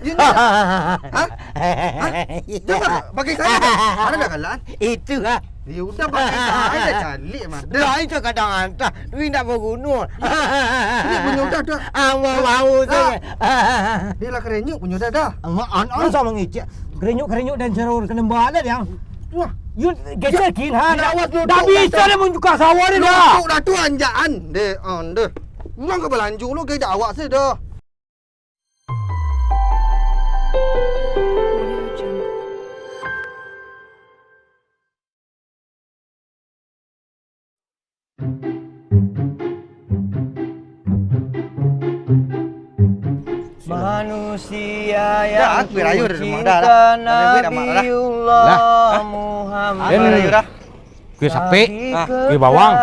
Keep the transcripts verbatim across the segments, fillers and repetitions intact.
Iyo, nyo. Hah? Hah? Dah, pakai kain dah. Mana dah galak? Itu ah. Ya udah, pakai kain dah, calik mah. Dah. Dah, itu kadang antah. Duit ndak berguna. Ini punyo dah, dah. Awak bau tu. Dah. Dia lah kerenyuk punyo dah, dah. Amak, an-, an sama ngicik. Kerenyuk-kerenyuk dan ceror kena balik, yang. Wah. Yun, geser kin, ha. Dah, awas lu, dah tu, bisa dah. Dia mencuka sawah dia, dah. Lu tu dah tu anjaan. Deh, on deh. Memang ke belanju lu, kayak awak sih dah. Manusia yang aku rayu dari rumah dah, dah. Ada duit amat dah. Nabiullah. Lah, hah? Muhammad. Aku rayu dah. Kue sapek, ah, kue bawang.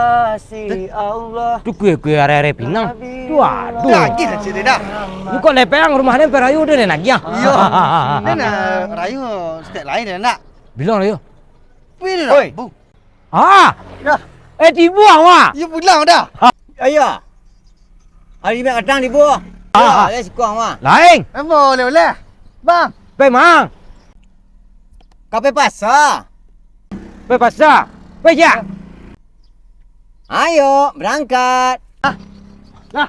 Tu kue-kue areh-areh pinang. Tu aduh. Lagi dah cerita dah. Lu kok lepeh ang rumah ni, perayu dia ni lagi ah. Iyo. Ni nak rayu stek lain dah nak. Bilang rayu. Wih, dah. Oi. Bung. Ah. Dah. Eh, tibo ang, Mak. Iyo, pulang dah. Ayo. Ari mak kadang tibo. Ah. Yo, lai sikuang mah. Lain. Ambo oleh-oleh. Bang. Pai mang. Ka pai pasa. Pai pasa. Pai ja. Ayo, berangkat. Ah. Lah.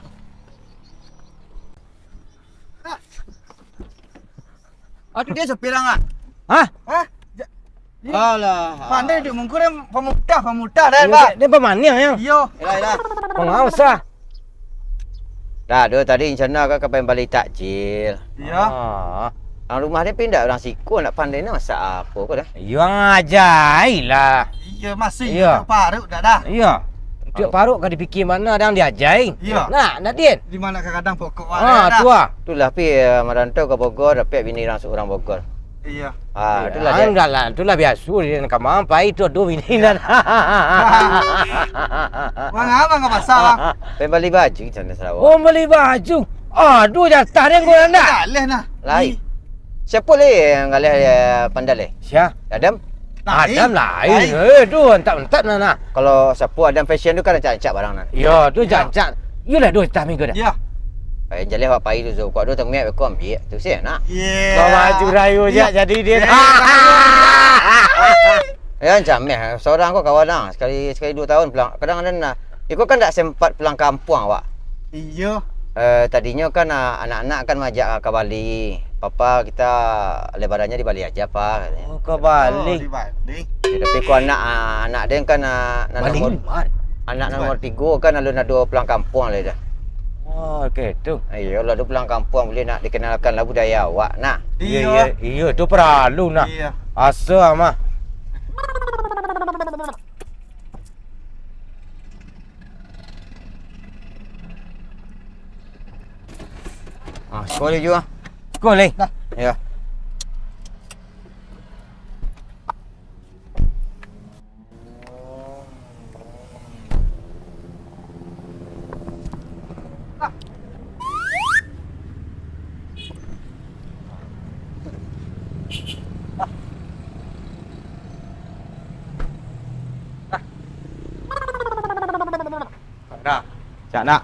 Ah, tu dia sopir ang, ah. Hah? Hah? Ja-, ni. Alah. Pandai duduk mungkur, dia pemuda, pemuda dah, Pak. Dia, dia pemaniang, yang. Iyo. Yalah, yalah. Pengawas, ah. Dah, tu tadi rencana ka, ka pambali takjil. Iyo. Ah. Ang rumah dia pindah urang siko, nak pandai nak masak apo ko dah. Iyo, ang ajai lah. Iyo, masih. Iyo. Tiok paruik dah, dah. Iyo. Tiok paruik ka dipikir mano, dah ang diajai. Iyo. Nah, Nadin. Di mano kadang pokok awak dah. Ah, tu ah. Itulah, pi, eh, marantau ka Bogor, dapek bini urang surang Bogor. Iyo. Ah, itulah dia. Itulah biaso dia, kamang pai tu, aduh, bini nan. Bang, abang ka pasa, Bang? Pai bali baju, macam mana, Sarawak? Oh, bali baju. Aduh, jatah dia, kau nak? Galeh nah. Lai. Siapo lai yang galeh, eh, pandai lai? Sia? Adam? Lain. Adam lain. Lain. Eh, tu, antap-antap nah, nah. Kalau siapo Adam Fashion tu kan rancak-rancak barang nah. Yo, tu rancak-rancak. Iyolah, duo tah minggu dah. Yo. Eh, jaleh awak pai tu, Zo. Kok duo tamiak beko ambiak tu, sia nak. Iyo. Kau baju rayu je jadi dia. Iyo. Ya, macam eh, surang ko kawan ang. Sakali, sakali duo tahun pulang. Kadang-kadang nah, iko kan ndak sempat pulang kampuang awak. Iyo. Eh, tadinyo kan, ah, anak-anak kan maajak ka Bali. "Papa, kita lebarannyo di Bali aja, Pa," katonyo. Oh, ka Bali. Oh, di Bali. Ya, tapi ko anak, ah, anak den kan, ah, nan Bali nomor, Umar. Anak nomor tigo kan alun ado pulang kampuang lai dah. Oh, oke, tu. Iyo lah, ado pulang kampuang, buliah nak dikenalkan lah budaya awak, nah. Iyo, iyo, iyo, tu paralu, nah. Iyo. Asa mah. Ah, siko lai juo. Siko lai. Dah. Yo. Dah. Cak nak.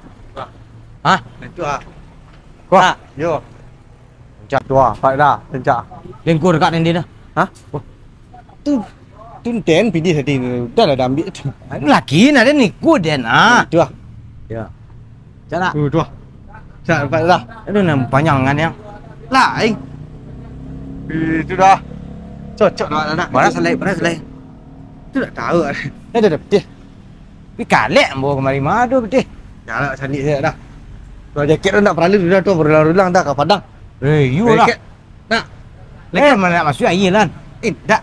Hah? Itu ah. Kuah. Yo. Cak tu ah, Pak dah, cak. Lengkur kat nindi dah. Hah? Tu, tu den pidih tadi. Dah lah, dah ambil tu. Laki nak den ikut den ah. Itu ah. Ya. Cak nak. Tu, tu ah. Cak, Pak dah. Aduh, nan panjang ngan yang. Lain. Itu dah. Cocok dah, dah, dah. Mana selai, mana selai? Tu tak tahu. Dah, dah, dah, pidih. Tapi kalek ambo kamari mah tu, pitih. Jalak caliak je dah. Kalau jaket tu ndak paralu dah tu, berulang-ulang dah ka Padang. Eh, iyo lah. Jaket. Nak. Eh, mana nak masuk aia lah. Eh, ndak.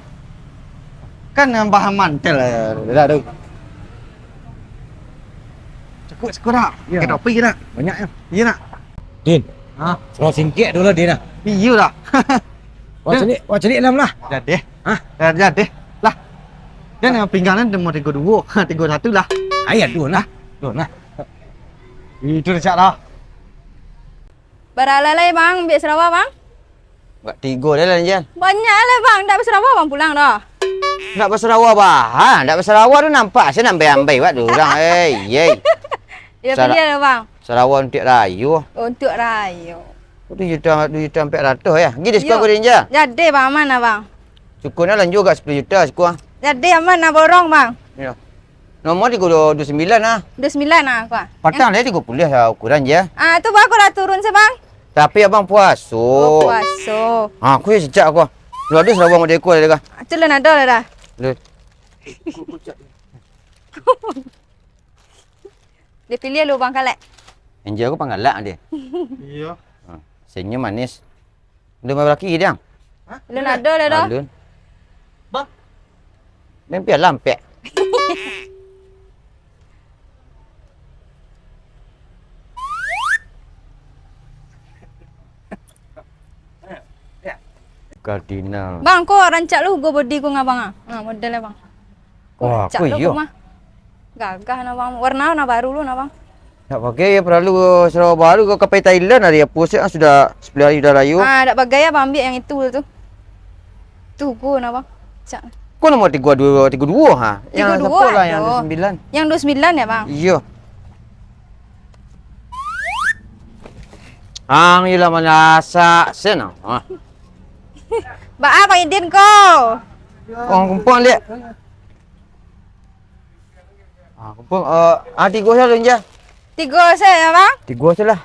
Kan yang bahan mantel lah, dah tu. Cukup, cukup nak. Iyo. Pakai topi je nak. Banyak ya. Iyo nak. Din. Ha? Serau singkek tu lah, Din, ah. Iyo lah. Wah, calik, wah, calik dalam lah. Jadi. Hah? Jadi. Lah. Dan yang pinggan ni nomor tiga dua, tiga satu lah. Ayah, dua lah. Dua lah. Itu dah cak lah. Bara lai, Bang, ambiak sarawa, Bang? Agak tigo dah lah, Jan. Banyak lah, Bang. Ndak basarawa, Bang, pulang dah. Ndak basarawa, bah. Ha, ndak basarawa tu nampak sia nak ambai-ambai wak tu urang. Eh, yei. Ya, Sara-, pilih lah, Bang. Sarawa untuak rayo. Untuak rayo. Duo juta, duo juta ampek ratuih, yo? Gi deh siko. Yo. Ko, Dinja. Jadi, Bang, aman lah, Bang. Cukuiknyo lanjua agak sapuluah juta siko, ah. Jadi, aman lah, borong, Bang. Yo. Nomor tigo duo sambilan, ah. Duo sambilan, ah, ko, ah. Patang lai tigo puluah lah ukuran je. Ah, tu, Bang, ko lah turun se, Bang. Tapi abang puaso. Oh, puaso. Ah, ko yo cicak ko. Lu ado sarawa model ko lai ka? Tu lun ado lah dah. Lu. Dipiliah lu, Bang, kalek. Angel ko panggalak deh. Iyo. Ha, senyum manis. Udah berapa laki, Dang? Hah? Lun ado lah dah. Alun. Bang. Mimpi lampek. Kardinal. Bang, ko rancak lu go body ko ngabang ah. Nah, model abang. Wah, rancak ko lu iyo. Ko mah. Gagah nah, Bang. Warna nah baru lu nah, Bang. Nak pakai yo paralu sarawa baru, ko ka pai Thailand ari apo se, ah, sudah sapuluah hari sudah rayo. Ah, dak bagai abang ambiak yang itu tu. Tu go nah, Bang. Cak. Ko nomor tigo duo, tigo duo ha. Yang tigo duo sapo lah, yang ado. Duo sambilan. Yang duo sambilan yo, Bang? Iyo. Ang ilah manasak sen, ah. Baa Bang Idin ko? Oh, kumpang, Dek. Ah, kumpang, eh, ah, tigo sajo, Inja. Tigo sajo, Bang? Tigo sajo lah.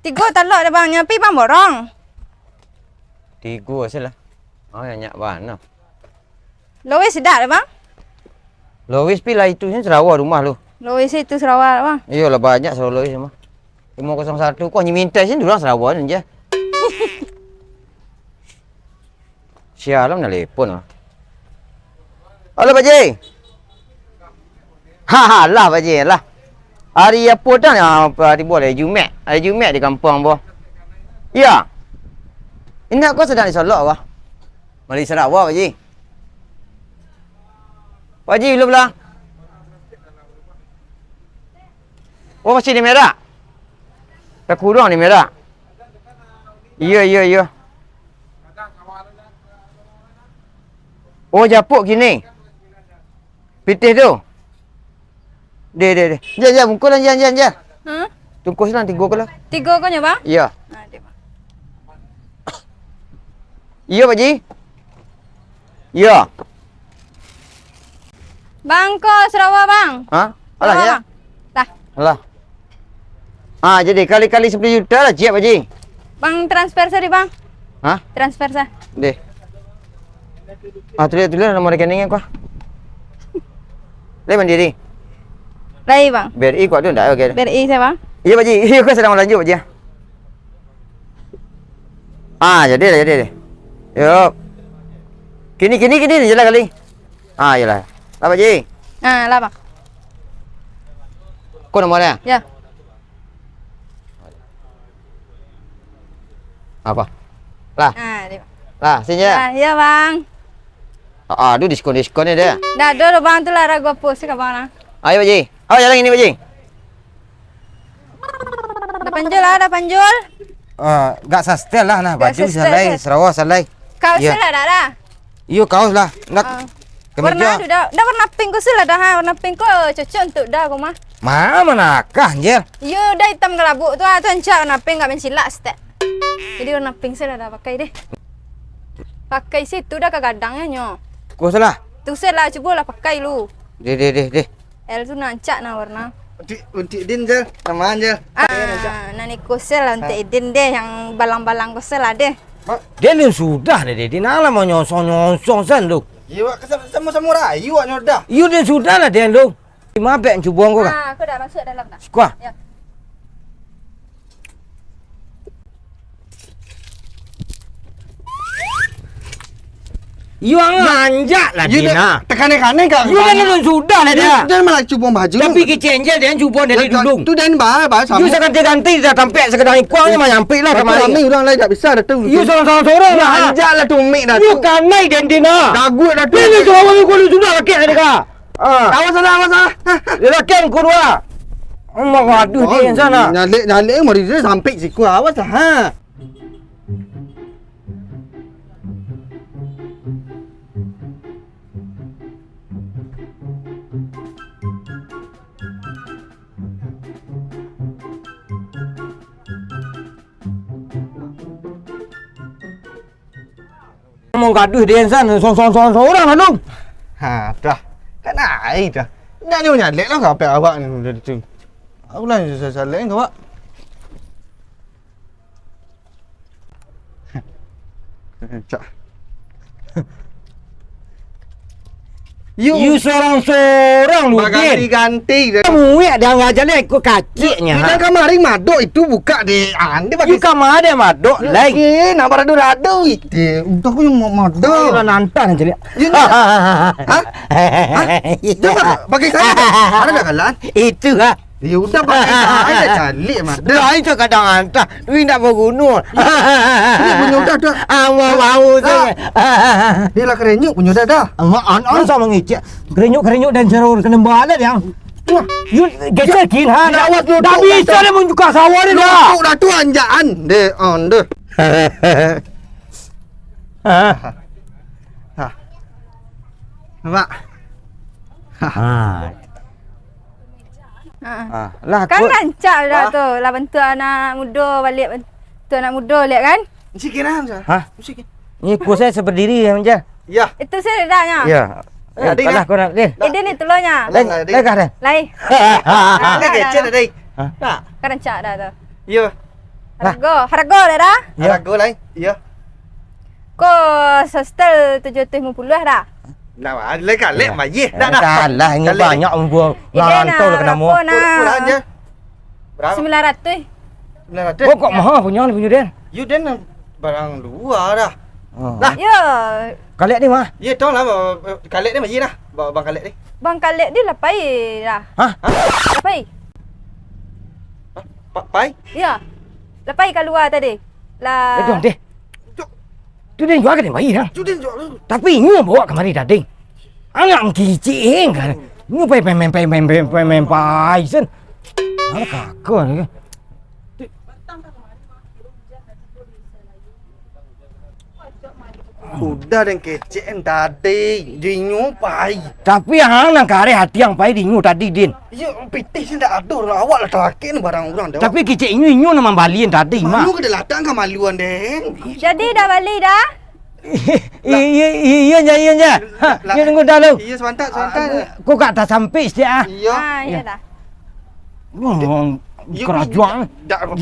Tigo talok dek Bang, nyapi Bang borong. Tigo sajo lah. Oh, nyak bana. Lowes dak dek Bang? Lowes pi lah itu, sarawa rumah lu. Lowes itu sarawa dek Bang? Iyo lah, banyak sarawa lowes mah. Limo kosong satu, ko nyo minta sini urang sarawa ni je. Sia lah nalepon ah. Halo, Pak Ji. Ha, ha, lah, Pak Ji, lah. Hari apo dah ni? Ah, hari apo lah? Hari Jumaik. Hari Jumaik di kampuang, boh. Iya. Indak ko sadang di Solok, boh. Bali sarawa, Pak Ji. Pak Ji, belum lah. Oh, masih di Merak? Takuruang di Merak? Iyo, iyo, iyo. Oh, Japuk kini. Pitih tu. Deh, deh, deh. Jan, jan, bungkus lah, jan, jan, jan. Hah? Bungkus lah, tigo ko lah. Tigo ko nyo, Bang? Iyo. Ah, deh, Bang. Iyo, Pak Ji. Iyo. Bang, ko sarawa, Bang. Hah? Alah, sarawa, ya? Bang. Lah. Alah. Ah, jadi kali-kali sapuluah juta lah, ciek, Pak Ji. Bang, transfer sajo, Bang. Hah? Transfer sajo. Deh. Ah, tulis, tulis nomor rekening ko. Lai Mandiri? Lai, Bang. B R I ko ado ndak? Oke. B R I sajo, Bang. Iyo, Pak Ji. Iyo, ko sadang balanjo, Pak Ji. Ah, jadi lah, jadi deh. Yo. Kini, kini, kini, jalan kali. Ah, iyolah. Lah, Pak Ji. Ah, lah, Bang. Ko nomornyo? Yo. Apo? Lah. Ah, deh, Bang. Lah, sini ya. Lah, iyo, Bang. Ah, aduh, diskon-diskon ni deh. Ndak ado doh, Bang, tu lah ragu apo se ka Bang lah. Ayo, Pak Ji. Ayo, jalan ini, Pak Ji. Dah panjul lah, dah panjul. Ah, gak sastel lah, nah, baju salai, sarawa salai. Kaus lah, dah, dah. Iyo, kaus lah. Nak. Ah. Warna tu dah, dah warna pink ko se lah dah, ha. Warna pink ko cocok untuak dah ko mah. Ma, manakah, Jel? Iyo, dah itam kalabuk tu, ha. Tu rancak warna pink, gak mancilak saketek. Jadi warna pink se lah dah pakai deh. Pakai situ dah ka gadangnyo nyo. Ko salah. Tu se lah, cubolah pakai lu. Deh, deh, deh, deh. L tu rancak nah warna. Untuak, untuak Din, Jel. Samaan, Jel. Ah, nan iko se lah untuak Idin deh, yang balang-balang ko se lah deh. Mak. Den, den sudah deh, den. Alah, manyonsong-nyonsong sen tu. Iyo, wak, sama-sama rayu wak nyo dah. Iyo, den sudah lah, den tu. Mabek cubo ko kan? Ah, aku dah masuk dalam dah. Siko ah. Ya. Iyo, manjak lah, Dina. Tekanan-kanan kak. Iyo, kan alun sudah lah, Dina. Dan malah cubo baju. Tapi kecil je, dia cubo dari dulu. Tu dan bah, bah, iyo, saganti-ganti dah tampek sakadang ikuang ni, manyampik lah kamari. Ramai urang lain tak bisa dah tu. Iyo, sorang-sorang lah. Manjak lah tu mik dah tu. Iyo, kanai dan Dina. Daguak dah tu. Ini suara ni kalau sudah laki tadi kak. Ah. Awas salah, awas salah. Dia laki yang kurwa. Aduh, dia yang sana. Nyalik-nyalik, mari dia sampai siku. Awas lah, ha. Manggaduah di insan, sorang-sorang, sorang-sorang lah, Dong. Ha, dah. Kan ai dah. Ndak nyo nyalek lah kapek awak ni, udah tu. Aku lah salek ni, awak. Cak. Yu. Yu sorang-sorang lu, Din. Baganti-ganti dah. Muek dah ngajar lah ikut kaciknya. Yu, ha. Yu, kamari madok itu buka deh. Ande pakai. Yu kamari madok, lai. Eh, nak barado-rado itu. Udah aku yang mau madok. Ayolah, nantang aja, Lik. Yu, ni. Hah? Hah? Yu, pakai saya. Ada dah kalan? Itu, ha. Ya udah, pakai saya calik madok. Lah, itu kadang antah. Duit ndak baguno. Ini punya udah dah. Awak bau tu. Dah. Dia lah kerenyuk punya udah dah. Amak an-an sama ngicik. Kerenyuk-kerenyuk dan ceror kena balik yang. Wah. Yu gesekin ha. Dah, awas lu, dah tu, bisa dah. Dia menjuka sawah dia dah. Lu tu dah tu anjaan. Deh, on deh. Ha. Ha. Nampak? Ha. Ha. Ah, lah, kan kot. Rancak dah tu. Lah bantuak anak mudo baliak, bantuak anak mudo baliak kan? Mesti kira, Hamzah. Hah? Mesti kira. Ni kos saya seberdiri, Hamzah. Ya. Itu saya dah nya. Ya. Eh, eh, adik kalah ni. Kau nak, deh. Eh, dia ni tulurnya. Lai, lai, lai, adik. Lai kah, deh? Lai. Dah kecil dah, deh. Hah? Dah. Kan rancak dah tu. Ya. Harga, harga dah dah? Ya. Harga lai. Ya. Ko setel tujuh ratus lima puluh dah. Nah, lai kalek bayih dah dah. Salah, ini kalek banyak umbuang. Eh, ngarantau lah kena mo. Kurang je. Berapa? Sembilan ratus. Sembilan ratus? Oh, kok mahal punya ni, punya den? Yo, den barang luar dah. Oh. Lah. Yo. Kalek ni mah? Yo, tong lah, ba-, ba-, kalek ni bayih dah. Ba-, bang kalek ni. Bang kalek ni lah pai dah. Hah? Hah? Lah pai. Hah? Pa-, pai? Yo. Lah pai kalua tadi. Lah. Eh, dong, deh. Tu den jua ka den bayih, ha? Tu den jua tu. Tapi inyo bawa kamari tadi. Anak mangkicik, eh, kan. Inyo pai, pai, pai, pai, pai, pai, pai, pai, sen. Alah, kaka ni, kan. Udah den kecek tadi, jo inyo pai. Tapi ang nan kareh ati ang pai di inyo tadi, Din. Iyo, pitih se ndak ado, awak lah talakek ni barang urang tu. Tapi kecek inyo, inyo nan mambali tadi, Mak. Malu ka dilatak kamaluan, den. Jadi dah bali dah? Iyo, iyo, iyo, ja, iyo, ja. Ha, iyo, tunggu dah lu. Iyo, sabanta, sabanta. Ah, kau gak tasampik siap, ah. Iyo. Ah, iyo dah. Wah, karajuang.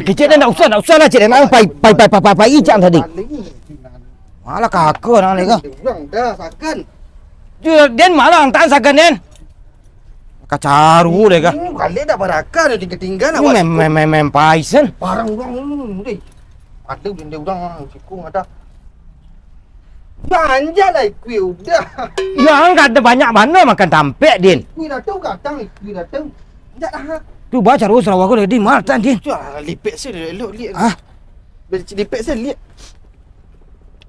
Kecek den ndak usah, ndak usah lah, cek den. Pai, pai, pai, pai, pai, ijak tadi. Malah kaka nang ni ka. Urang dah sakan. Ju, den malah ang tahan sakan, den. Kacaru deh kah. Ini balik dah baraka dah tinggal-tinggal nak buat main, main, main, main pais, kan? Barang urang ni, deh. Ada benda urang, sikung ada. Banyak lah ikui udah. Ya, ang kada banyak bana makan tampek, Din. Ikui datang, kadang ikui datang. Banyak lah. Tu baca terus rawa aku dah di matan, Din. Tu lah, lipek se elok liat. Hah? Lipek se liat.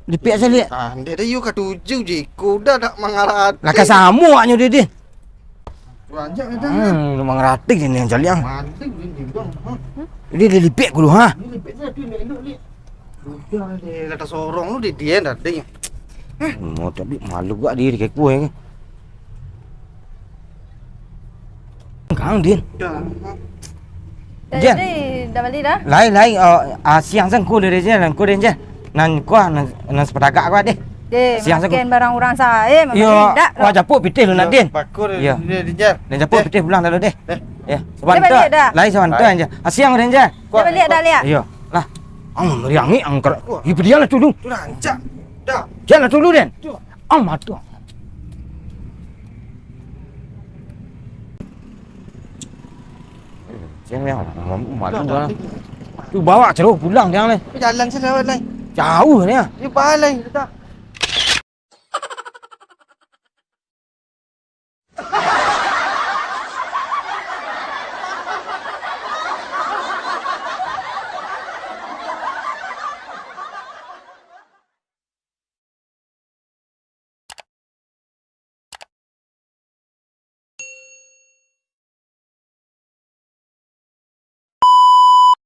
Lipek se liat. Ah, ndek dah, yo katuju je iko dah nak mangarati. Lah ka samo awaknyo dia, Din. Banyak dah. Hmm, mangarati je ni yang caliang. Mantap ni dia bang. Ha? Dia, dia lipek dulu, ha? Ni lipek se tu elok-elok liat. Udah deh, lah tasorong lu di dia dah, Din. Hah? Mau tapi malu gak diri kayak gue, ya. Kang, Din. Dah. Dah Jan. Jadi, dah bali dah? Lai, lai, oh, ah, siang sen ku dari Jan, ku dari Jan. Nan kuah, nan, nan sepatagak kuah deh. Deh, siang sen ku. Makan barang urang sae, yo, indak wah, lo. Japuk pitih lu nak, Din. Bakur, yo. Dia, dia, Jan. Dan japuk pitih pulang lalu deh. Deh. Ya, sebentar. Dia balik dah? Lai sebentar aja. Ah, siang udah, Jan. Dia balik dah, lihat? Iya. Lah, ang meriangi angker. Wah. Ibu dia lah dulu. Tu rancak. Dah. Dia lah dulu, Den. Tu. Amat tu. Siang ni, malu lah. Tu bawa ceroh pulang dia ni. Jalan se lewat lai. Jauh ni. Ni balai dah.